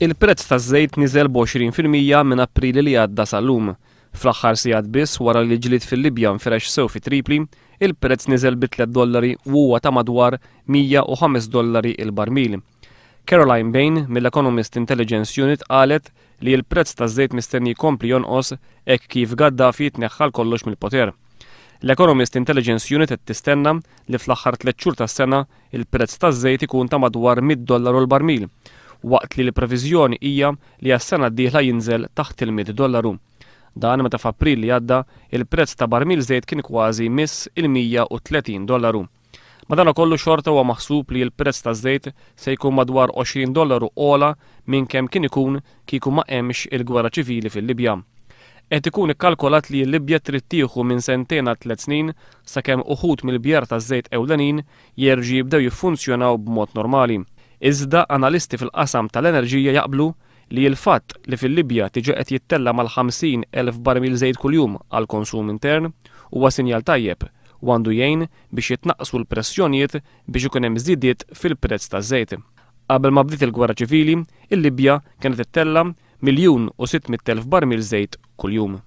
Il-prezz taż-żejt niżel b'20% minn April li għadda sal-lum. Fl-aħħar sigħat biss wara li l-ġlied fil-Libja nfirex sew fi Tripli, il-prezz niżel bi tliet dollari u huwa ta' madwar 105 dollari il-barmil. Caroline Bain mill-Economist Intelligence Unit qalet li l-prezz taż-żejt mistenni jkompli jonqos hekk kif Gaddafi jitneħħa għal kollox mill-poter. L-Economist Intelligence Unit qed tistenna li fl-aħħar tliet xhur tas-sena il-prezz taż-żejt ikun ta' madwar 100 dollaru l-barmil, waqt li l-previżjoni hija li għas-sena d-dieħla jinżel taħt il-100 dollaru. Dan meta f'April li għadda, il-prezz ta' barmil żejt kien kważi miss il-130 dollaru. Madankollu xorta huwa maħsub li l-prezz taż-żejt se jkun madwar 20 dollaru ogħla minn kemm kien ikun kieku ma hemmx il-gwerra ċivili fil-Libja. Qed ikun ikkalkolat li l-Libja trid tieħu minn sentejn għal tlett snin sakemm uħud mill-bjar taż-żejt ewlenin jerġgħu jibdew jiffunzjonaw b'mod normali. Iżda analisti fil-qasam tal-enerġija jaqblu li l-fatt li fil-Libja diġà qed jittella' mal-50,000 barmil żejt kuljum għall-konsum intern huwa sinjal tajjeb u għandu jgħin biex jitnaqqsu l-pressjonijiet biex ikun hemm żidiet fil-prezz taż-żejt. Qabel ma bdiet il-gwerra ċivili, il-Libja kienet ittella' 1,600,000 barmil żejt kuljum.